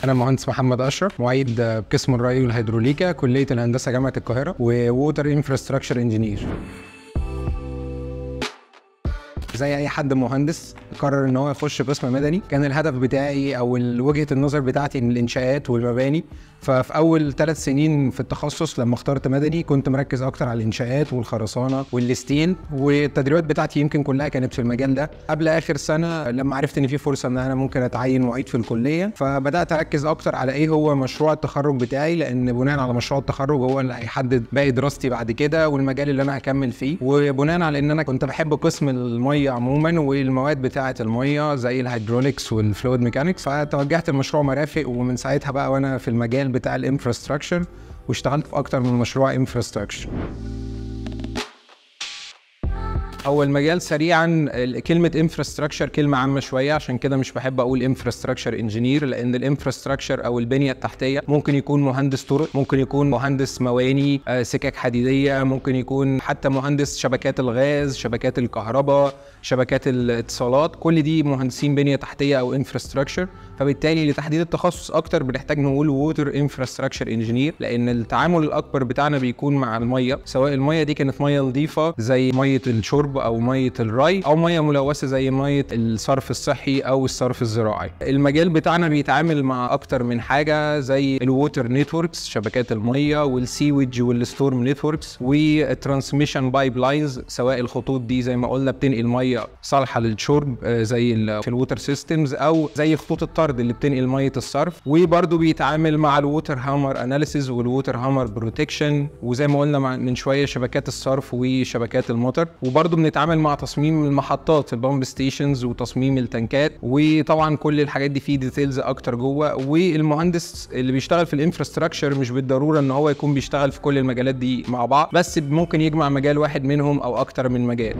أنا مهندس محمد أشرف، معيد بقسم الري والهيدروليكا، كلية الهندسة جامعة القاهرة، و water infrastructure engineer. زي اي حد مهندس قرر ان هو يخش قسم مدني، كان الهدف بتاعي او وجهه النظر بتاعتي ان الانشاءات والمباني. ففي اول 3 سنين في التخصص لما اخترت مدني كنت مركز اكتر على الانشاءات والخرسانه وال steel، والتدريبات بتاعتي يمكن كلها كانت في المجال ده. قبل اخر سنة لما عرفت ان في فرصة ان انا ممكن اتعين معيد في الكلية، فبدات اركز اكتر على ايه هو مشروع التخرج بتاعي، لان بناء على مشروع التخرج هو اللي هيحدد باقي دراستي بعد كده والمجال اللي انا هكمل فيه. وبناء على ان انا كنت بحب قسم المية عموما والمواد بتاعه المية زي ال hydraulics وال fluid mechanics، فتوجهت لمشروع مرافق، ومن ساعتها بقى وانا في المجال بتاع ال infrastructure، واشتغلت في اكتر من مشروع infrastructure. هو المجال سريعا، كلمة infrastructure كلمة عامة شوية، عشان كده مش بحب اقول infrastructure engineer، لان ال infrastructure او البنية التحتية ممكن يكون مهندس طرق، ممكن يكون مهندس مواني، سكك حديدية، ممكن يكون حتى مهندس شبكات الغاز، شبكات الكهرباء، شبكات الاتصالات، كل دي مهندسين بنية تحتية او infrastructure. فبالتالي لتحديد التخصص اكتر بنحتاج نقول water infrastructure engineer، لان التعامل الاكبر بتاعنا بيكون مع المية، سواء المية دي كانت مية نظيفة زي مية الشرب او مية الري، او مية ملوثة زي مية الصرف الصحي او الصرف الزراعي. المجال بتاعنا بيتعامل مع اكتر من حاجة زي ال water networks، شبكات المية، وال sewage وال storm networks، وال transmission pipelines، سواء الخطوط دي زي ما قلنا بتنقل مية صالحه للشرب زي في ال water systems، او زي خطوط الطرد اللي بتنقل مية الصرف. وبرده بيتعامل مع ال water hammer analysis وال water hammer protection، وزي ما قلنا من شوية شبكات الصرف وشبكات المطر. وبرده بنتعامل مع تصميم المحطات ال pump stations وتصميم التنكات، وطبعا كل الحاجات دي فيه details اكتر جوه. والمهندس اللي بيشتغل في ال infrastructure مش بالضرورة ان هو يكون بيشتغل في كل المجالات دي مع بعض، بس ممكن يجمع مجال واحد منهم او اكتر من مجال.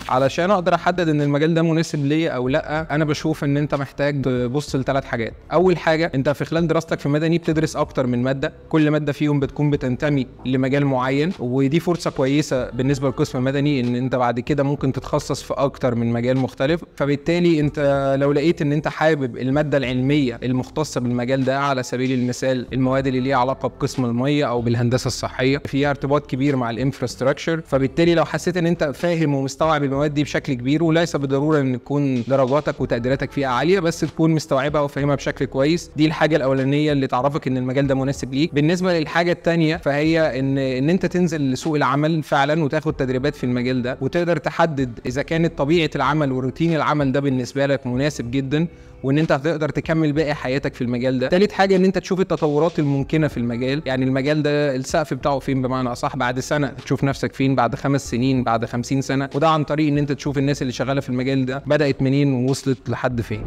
علشان اقدر احدد ان المجال ده مناسب ليا او لا، انا بشوف ان انت محتاج تبص لثلاث حاجات. اول حاجة، انت في خلال دراستك في مدني بتدرس اكتر من مادة، كل مادة فيهم بتكون بتنتمي لمجال معين، ودي فرصة كويسة بالنسبة للقسم المدني ان انت بعد كده ممكن تتخصص في اكتر من مجال مختلف. فبالتالي انت لو لقيت ان انت حابب المادة العلمية المختصة بالمجال ده، على سبيل المثال المواد اللي ليها علاقة بقسم المية او بالهندسة الصحية فيها ارتباط كبير مع ال infrastructure، فبالتالي لو حسيت ان انت فاهم ومستوعب المواد دي بشكل كبير، وليس بالضرورة ان تكون درجاتك وتقديراتك فيها عالية، بس تكون مستوعبها وفاهمها بشكل كويس. دي الحاجة الاولانية اللي تعرفك ان المجال ده مناسب ليك. بالنسبة للحاجة الثانية، فهي ان انت تنزل لسوق العمل فعلا وتاخد تدريبات في المجال ده، وتقدر تحدد اذا كانت طبيعة العمل وروتين العمل ده بالنسبة لك مناسب جدا، وان انت هتقدر تكمل باقي حياتك في المجال ده. ثالث حاجة، ان انت تشوف التطورات الممكنة في المجال، يعني المجال ده السقف بتاعه فين، بمعنى اصح بعد سنة تشوف نفسك فين، بعد 5 سنين، بعد 50 سنة، وده عن طريق ان انت تشوف الناس اللي شغالة في المجال ده بدات منين ووصلت لحد فين.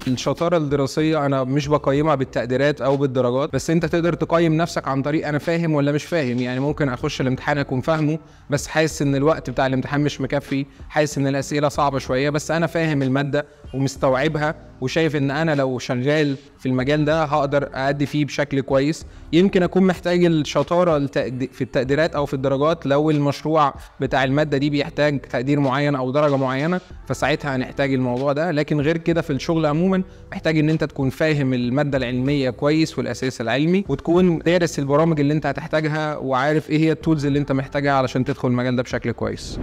الشطارة الدراسية انا مش بقيمها بالتقديرات او بالدرجات، بس انت تقدر تقيم نفسك عن طريق انا فاهم ولا مش فاهم. يعني ممكن اخش الامتحان اكون فاهمه، بس حاسس ان الوقت بتاع الامتحان مش مكفي، حاسس ان الاسئلة صعبة شوية، بس انا فاهم المادة ومستوعبها وشايف ان انا لو شغال في المجال ده هقدر أأدي فيه بشكل كويس. يمكن اكون محتاج الشطارة في التقديرات او في الدرجات لو المشروع بتاع المادة دي بيحتاج تقدير معين او درجه معينة، فساعتها هنحتاج الموضوع ده. لكن غير كده في الشغل عموما محتاج ان انت تكون فاهم المادة العلمية كويس والاساس العلمي، وتكون دارس البرامج اللي انت هتحتاجها وعارف ايه هي ال tools اللي انت محتاجها علشان تدخل المجال ده بشكل كويس.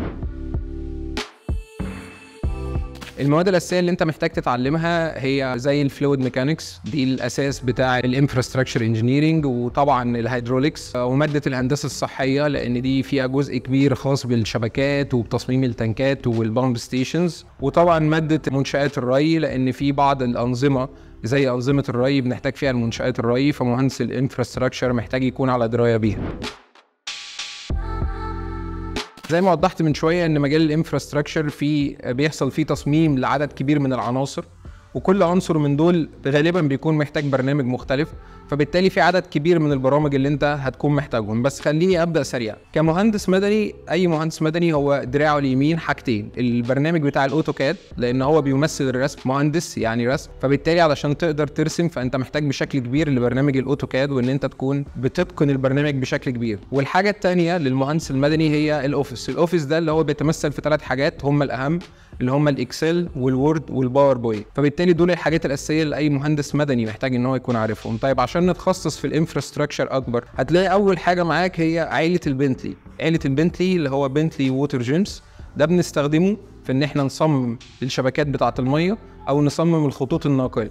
المواد الاساسية اللي انت محتاج تتعلمها هي زي ال fluid mechanics، دي الاساس بتاع ال infrastructure engineering، وطبعا ال hydraulics، ومادة الهندسة الصحية لان دي فيها جزء كبير خاص بالشبكات وبتصميم التنكات وال pump stations، وطبعا مادة منشات الري لان في بعض الانظمة زي انظمة الري بنحتاج فيها المنشات الري، فمهندس ال infrastructure محتاج يكون على دراية بيها. زي ما وضحت من شوية ان مجال ال infrastructure فيه بيحصل فيه تصميم لعدد كبير من العناصر، وكل عنصر من دول غالبا بيكون محتاج برنامج مختلف، فبالتالي في عدد كبير من البرامج اللي انت هتكون محتاجهم. بس خليني ابدا سريعا. كمهندس مدني، اي مهندس مدني هو دراعه اليمين حاجتين: البرنامج بتاع ال AutoCAD لان هو بيمثل الرسم، مهندس يعني رسم، فبالتالي علشان تقدر ترسم فانت محتاج بشكل كبير لبرنامج ال AutoCAD وان انت تكون بتتقن البرنامج بشكل كبير. والحاجة الثانية للمهندس المدني هي ال Office. ال Office ده اللي هو بيتمثل في 3 حاجات هم الاهم: اللي هم ال Excel وال Word وال PowerPoint. فبالتالي دول الحاجات الاساسية اللي اي مهندس مدني محتاج ان هو يكون عارفهم. طيب عشان نتخصص في ال infrastructure اكبر، هتلاقي اول حاجة معاك هي عائلة البنتلي. عائلة البنتلي اللي هو Bentley WaterGEMS، ده بنستخدمه في ان احنا نصمم الشبكات بتاعه المية او نصمم الخطوط الناقله.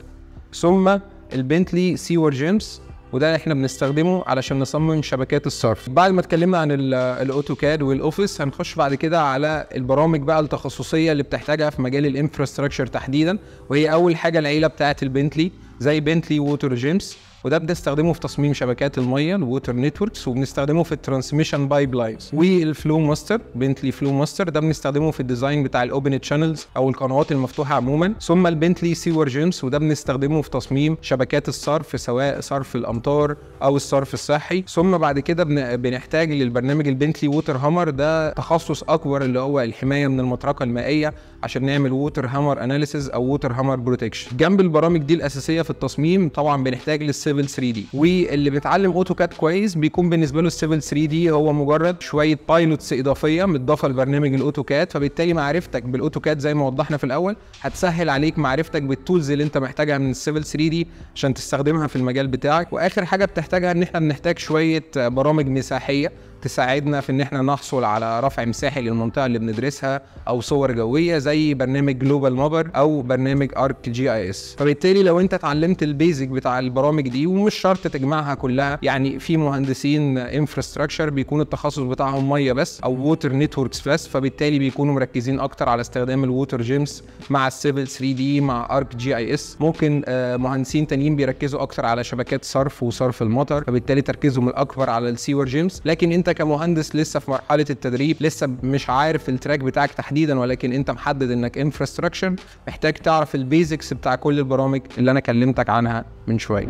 ثم ال Bentley SewerGEMS، وده احنا بنستخدمه علشان نصمم شبكات الصرف. بعد ما اتكلمنا عن ال AutoCAD وال Office، هنخش بعد كده على البرامج بقى التخصصية اللي بتحتاجها في مجال ال infrastructure تحديدا، وهي اول حاجة العيلة بتاعه البنتلي زي Bentley WaterGEMS، وده بنستخدمه في تصميم شبكات المية ال water networks، وبنستخدمه في ال transmission pipelines. وال Flowmaster، Bentley Flowmaster، ده بنستخدمه في ال design بتاع ال open channels او القنوات المفتوحة عموما. ثم ال Bentley SewerGEMS، وده بنستخدمه في تصميم شبكات الصرف سواء صرف الامطار او الصرف الصحي. ثم بعد كده بنحتاج للبرنامج ال Bentley Water Hammer، ده تخصص اكبر اللي هو الحماية من المطرقة المائية عشان نعمل water hammer analysis او water hammer protection. جنب البرامج دي الاساسية في التصميم طبعا بنحتاج لل Civil 3D، واللي بيتعلم AutoCAD كويس بيكون بالنسبة له ال Civil 3D هو مجرد شوية pilots اضافية متضافه لبرنامج ال AutoCAD. فبالتالي معرفتك بال AutoCAD زي ما وضحنا في الاول هتسهل عليك معرفتك بال tools اللي انت محتاجها من ال Civil 3D عشان تستخدمها في المجال بتاعك. واخر حاجة بتحتاجها ان احنا بنحتاج شوية برامج مساحيه تساعدنا في ان احنا نحصل على رفع مساحي للمنطقة اللي بندرسها او صور جوية زي برنامج Global Mapper او برنامج ArcGIS. فبالتالي لو انت اتعلمت ال basic بتاع البرامج دي، ومش شرط تجمعها كلها، يعني في مهندسين infrastructure بيكون التخصص بتاعهم مية بس او water networks بس، فبالتالي بيكونوا مركزين اكتر على استخدام ال WaterGEMS مع ال Civil 3D مع ArcGIS. ممكن مهندسين تانيين بيركزوا اكتر على شبكات صرف وصرف المطر، فبالتالي تركيزهم الاكبر على ال SewerGEMS. لكن انت كمهندس لسه في مرحلة التدريب، لسه مش عارف ال track بتاعك تحديدا، ولكن انت محدد انك infrastructure، محتاج تعرف ال basics بتاع كل البرامج اللي انا كلمتك عنها من شوية.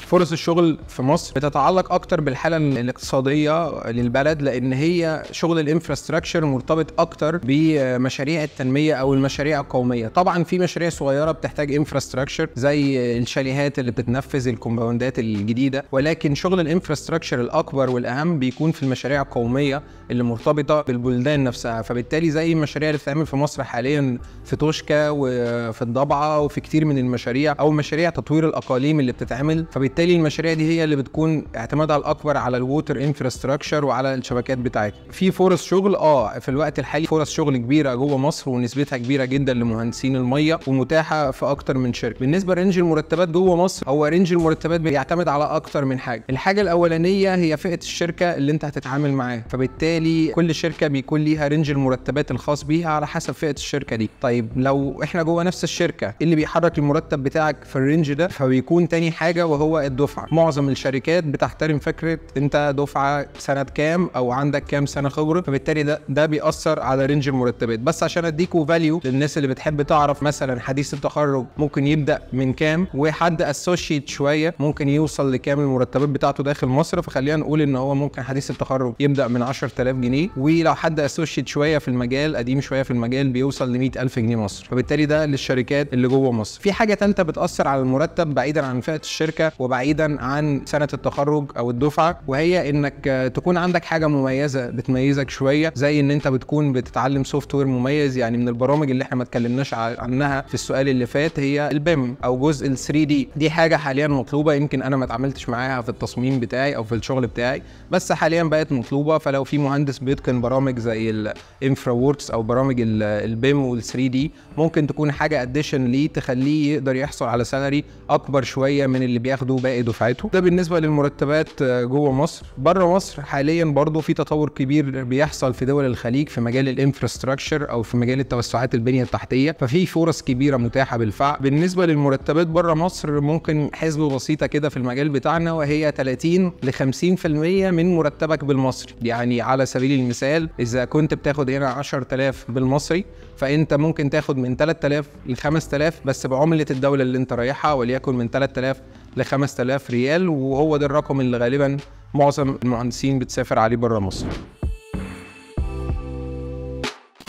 فرص الشغل في مصر بتتعلق اكتر بالحالة الاقتصادية للبلد، لان هي شغل ال infrastructure مرتبط اكتر بمشاريع التنمية او المشاريع القومية. طبعا في مشاريع صغيرة بتحتاج infrastructure زي الشاليهات اللي بتتنفذ، الكومباوندات الجديدة، ولكن شغل ال infrastructure الاكبر والاهم بيكون في المشاريع القومية اللي مرتبطة بالبلدان نفسها. فبالتالي زي المشاريع اللي بتتعمل في مصر حاليا في توشكا وفي الضبعه وفي كتير من المشاريع، او مشاريع تطوير الاقاليم اللي بتتعمل، فبالتالي المشاريع دي هي اللي بتكون اعتمادها الاكبر على ال water infrastructure وعلى الشبكات بتاعتها. في فرص شغل في الوقت الحالي فرص شغل كبيرة جوه مصر ونسبتها كبيرة جدا لمهندسين المية ومتاحه في اكتر من شركة. بالنسبة ل range المرتبات جوه مصر، هو range المرتبات بيعتمد على اكتر من حاجة. الحاجة الاولانية هي فئة الشركة اللي انت هتتعامل معاها، فبالتالي كل شركة بيكون ليها range المرتبات الخاص بيها على حسب فئة الشركة دي. طيب لو احنا جوه نفس الشركة، ايه اللي بيحرك المرتب بتاعك في ال range ده؟ فبيكون تاني حاجة وهو الدفعة. معظم الشركات بتحترم فكرة انت دفعه سنة كام او عندك كام سنة خبره، فبالتالي ده بيأثر على range المرتبات. بس عشان اديكوا value للناس اللي بتحب تعرف مثلا حديث التخرج ممكن يبدا من كام، وحد associate شوية ممكن يوصل لكام المرتبات بتاعته داخل مصر، فخلينا نقول ان هو ممكن حديث التخرج يبدا من 10000 جنيه، ولو حد associate شوية في المجال، قديم شوية في المجال، بيوصل ل 100000 جنيه مصر. فبالتالي ده للشركات اللي جوه مصر. في حاجة ثالثة بتأثر على المرتب بعيدا عن فئة الشركة وبعيدا عن سنة التخرج او الدفعة، وهي انك تكون عندك حاجة مميزة بتميزك شوية، زي ان انت بتكون بتتعلم software مميز. يعني من البرامج اللي احنا ما اتكلمناش عنها في السؤال اللي فات هي ال BIM او جزء ال 3D. دي حاجة حاليا مطلوبه، يمكن انا ما اتعاملتش معاها في التصميم بتاعي او في الشغل بتاعي، بس حاليا بقت مطلوبه. فلو في مهندس بيتقن برامج زي ال InfraWorks او برامج ال BIM وال 3D، ممكن تكون حاجة addition ليه تخليه يقدر يحصل على salary اكبر شوية من اللي بياخده باقي دفعته. ده بالنسبة للمرتبات جوه مصر. بره مصر حاليا برضو في تطور كبير بيحصل في دول الخليج في مجال ال infrastructure او في مجال التوسعات البنية التحتية، ففي فرص كبيرة متاحة بالفعل. بالنسبة للمرتبات بره مصر ممكن حسبه بسيطة كده في المجال بتاعنا، وهي 30 ل 50% من مرتبك بالمصري. يعني على سبيل المثال اذا كنت بتاخد هنا 10000 بالمصري، فانت ممكن تاخد من 3000 ل 5000 بس بعمله الدولة اللي انت رايحها، وليكن من 3000 ل 5000 ريال، وهو ده الرقم اللي غالبا معظم المهندسين بتسافر عليه بره مصر.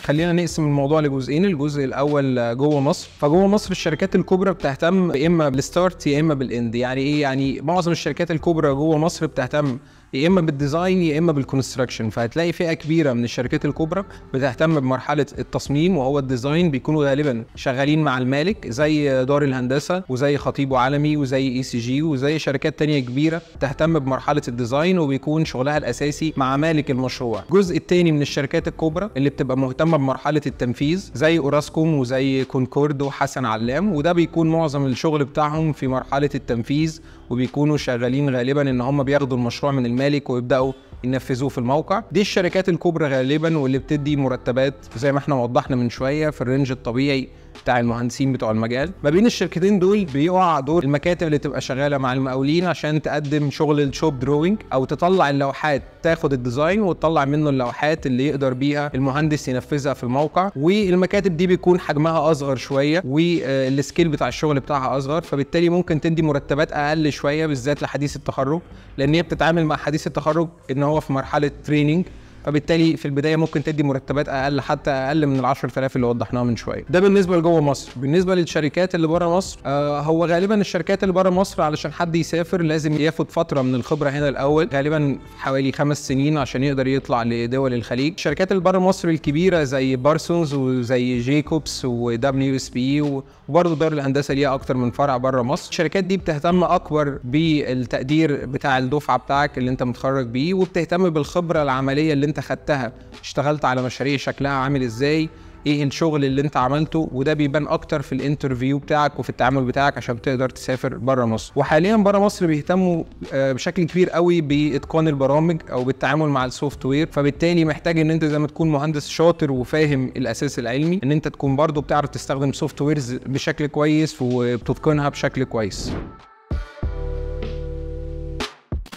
خلينا نقسم الموضوع لجزئين. الجزء الاول جوه مصر. فجوة مصر الشركات الكبرى بتهتم يا اما بال start يا اما بال end. يعني ايه؟ يعني معظم الشركات الكبرى جوه مصر بتهتم يا اما بال design يا اما بال construction. فهتلاقي فئة كبيرة من الشركات الكبرى بتهتم بمرحلة التصميم وهو ال design، بيكونوا غالبا شغالين مع المالك زي دار الهندسة وزي خطيب وعالمي وزي ECG وزي شركات تانية كبيرة تهتم بمرحلة ال design، وبيكون شغلها الاساسي مع مالك المشروع. الجزء الثاني من الشركات الكبرى اللي بتبقى مهتمة بمرحلة التنفيذ زي اوراسكوم وزي كونكورد وحسن علام، وده بيكون معظم الشغل بتاعهم في مرحلة التنفيذ، وبيكونوا شغالين غالبا ان هم بياخدوا المشروع من المالك ويبداوا ينفذوه في الموقع. دي الشركات الكبرى غالبا واللي بتدي مرتبات زي ما احنا وضحنا من شوية في ال range الطبيعي بتاع المهندسين بتوع المجال. ما بين الشركتين دول بيقع دور المكاتب اللي تبقى شغالة مع المقاولين عشان تقدم شغل ال shop drawing او تطلع اللوحات، تاخد ال design وتطلع منه اللوحات اللي يقدر بيها المهندس ينفذها في الموقع. والمكاتب دي بيكون حجمها اصغر شوية وال scale بتاع الشغل بتاعها اصغر، فبالتالي ممكن تدي مرتبات اقل شوية بالذات لحديث التخرج، لان هي بتتعامل مع حديث التخرج ان هو في مرحلة training، فبالتالي في البداية ممكن تدي مرتبات اقل، حتى اقل من ال 10000 اللي وضحناها من شوية. ده بالنسبة لجوه مصر. بالنسبة للشركات اللي بره مصر، هو غالبا الشركات اللي بره مصر علشان حد يسافر لازم ياخد فترة من الخبرة هنا الاول، غالبا حوالي 5 سنين عشان يقدر يطلع لدول الخليج. الشركات اللي بره مصر الكبيرة زي بارسونز وزي جيكوبس و WSP وبرضه دار الهندسة ليها اكتر من فرع بره مصر، الشركات دي بتهتم اكبر بالتقدير بتاع الدفعة بتاعك اللي انت متخرج بيه، وبتهتم بالخبرة العملية اللي انت خدتها، اشتغلت على مشاريع شكلها عامل ازاي، ايه الشغل اللي انت عملته، وده بيبان اكتر في ال interview بتاعك وفي التعامل بتاعك عشان تقدر تسافر بره مصر. وحاليا بره مصر بيهتموا بشكل كبير قوي باتقان البرامج او بالتعامل مع ال software، فبالتالي محتاج ان انت زي ما تكون مهندس شاطر وفاهم الاساس العلمي، ان انت تكون برضو بتعرف تستخدم softwares بشكل كويس وبتتقنها بشكل كويس.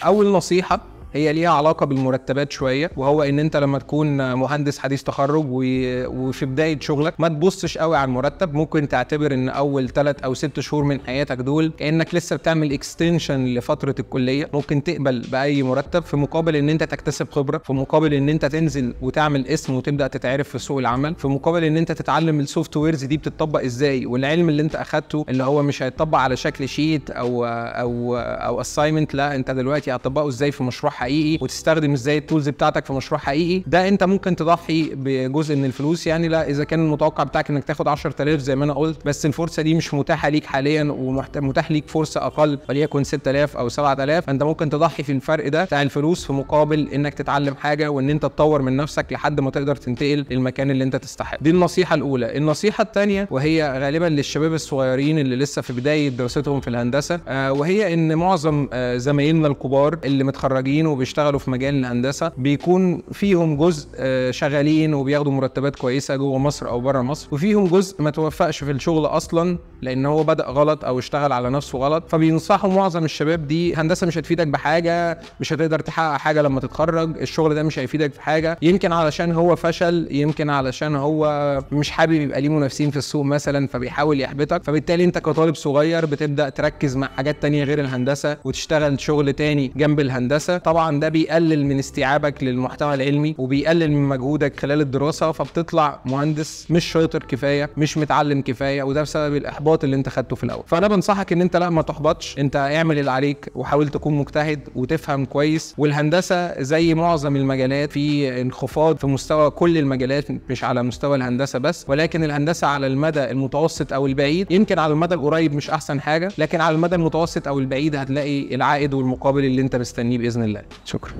اول نصيحة هي ليها علاقة بالمرتبات شوية، وهو ان انت لما تكون مهندس حديث تخرج وفي بداية شغلك ما تبصش قوي على المرتب. ممكن تعتبر ان اول 3 او 6 شهور من حياتك دول كانك لسه بتعمل extension لفترة الكلية، ممكن تقبل باي مرتب في مقابل ان انت تكتسب خبرة، في مقابل ان انت تنزل وتعمل اسم وتبدأ تتعرف في سوق العمل، في مقابل ان انت تتعلم ال softwares دي بتطبق ازاي، والعلم اللي انت اخدته اللي هو مش هيتطبق على شكل sheet او او او assignment، لا انت دلوقتي هتطبقه ازاي في مشروع حقيقي، وتستخدم ازاي ال tools بتاعتك في مشروع حقيقي. ده انت ممكن تضحي بجزء من الفلوس، يعني لا اذا كان المتوقع بتاعك انك تاخد 10000 زي ما انا قلت، بس الفرصة دي مش متاحة ليك حاليا ومتاح ليك فرصة اقل وليكن 6000 او 7000، انت ممكن تضحي في الفرق ده بتاع الفلوس في مقابل انك تتعلم حاجة وان انت تطور من نفسك لحد ما تقدر تنتقل للمكان اللي انت تستحق. دي النصيحة الاولى. النصيحة الثانية وهي غالبا للشباب الصغيرين اللي لسه في بداية دراستهم في الهندسة، وهي ان معظم زمايلنا الكبار اللي متخرجين وبيشتغلوا في مجال الهندسة بيكون فيهم جزء شغالين وبياخدوا مرتبات كويسة جوه مصر او بره مصر، وفيهم جزء ما توفقش في الشغل اصلا لان هو بدا غلط او اشتغل على نفسه غلط. فبينصحوا معظم الشباب دي هندسة مش هتفيدك بحاجة، مش هتقدر تحقق حاجة لما تتخرج، الشغل ده مش هيفيدك في حاجة، يمكن علشان هو فشل، يمكن علشان هو مش حابب يبقى ليه منافسين في السوق مثلا، فبيحاول يحبطك. فبالتالي انت كطالب صغير بتبدا تركز مع حاجات تانية غير الهندسة وتشتغل شغل تاني جنب الهندسة. طبعا ده بيقلل من استيعابك للمحتوى العلمي وبيقلل من مجهودك خلال الدراسة، فبتطلع مهندس مش شاطر كفاية، مش متعلم كفاية، وده بسبب الاحباط اللي انت خدته في الاول. فانا بنصحك ان انت لا ما تحبطش، انت اعمل اللي عليك وحاول تكون مجتهد وتفهم كويس. والهندسة زي معظم المجالات في انخفاض في مستوى كل المجالات، مش على مستوى الهندسة بس، ولكن الهندسة على المدى المتوسط او البعيد، يمكن على المدى القريب مش احسن حاجة، لكن على المدى المتوسط او البعيد هتلاقي العائد والمقابل اللي انت مستنيه باذن الله. شكرا.